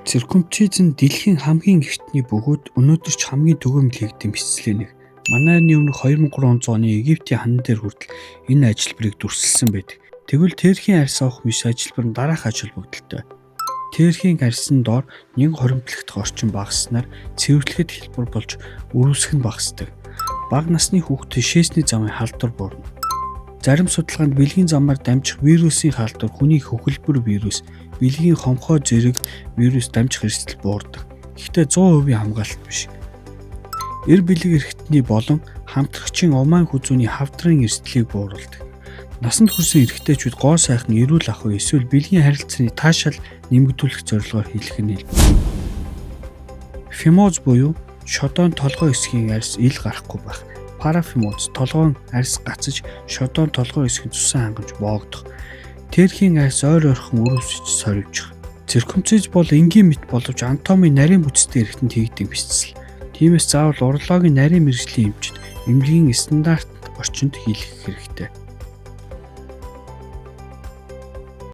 Циркумциз нь дэлхийн хамгийн эртний бөгөөд өнөөдөр ч хамгийн түгээмэл хийгдсэн бэлчлийн нэг. Манай эртний өмнөх 2300 оны Египтийн ханан дээр хүртэл энэ ажилбарыг дүрсэлсэн байдаг. Тэгвэл терхийн арьс авах мэс ажилбар нь дараах ач холбогдолтой. Терхийн арьсан доор няган хуримтлагдах орчин багасснаар цэвэрлэхэд хялбар болж өрөвсөх нь багасдаг. Бага насны хүүхдэд шээсний замын халдвар буурна. Зарим судалгаанд бэлгийн замаар дамжих вирусын халдвар, хүний хөхөлбөр вирус, бэлгийн хомхой зэрэг вирус дамжих эрсдэл буурдаг. Гэхдээ 100% хамгаалалт биш. Эр бэлэг эрхтний болон хамтрагчийн умайн хүзүүний хавдрын эрсдлийг бууруулдаг. Насанд хүрсэн эрэгтэйчүүд гоо сайхан эрүүл ахуй эсвэл бэлгийн харилцааны таашаал нэмэгдүүлэх зорилгоор хийлгэх нь элбэг. Фимоз буюу шодоон толгой хэсгийн арьс ил гарахгүй байх. Парафимоз толгойн арьс гацаж шодоон толгой хэсгийн цусан хангамж боогдох. Терхийн арьс ойр ойрхон өрөвсөж сорвичих. Циркумциз бол энгийн мэт боловч анатомийн нарийн бүтцтэй эрхтэнд хийгдэг бэлчил. Тиймээс заавал урологийн нарийн мэргэжлийн эмчид эмнэлгийн стандарт орчинд хийлгэх хэрэгтэй.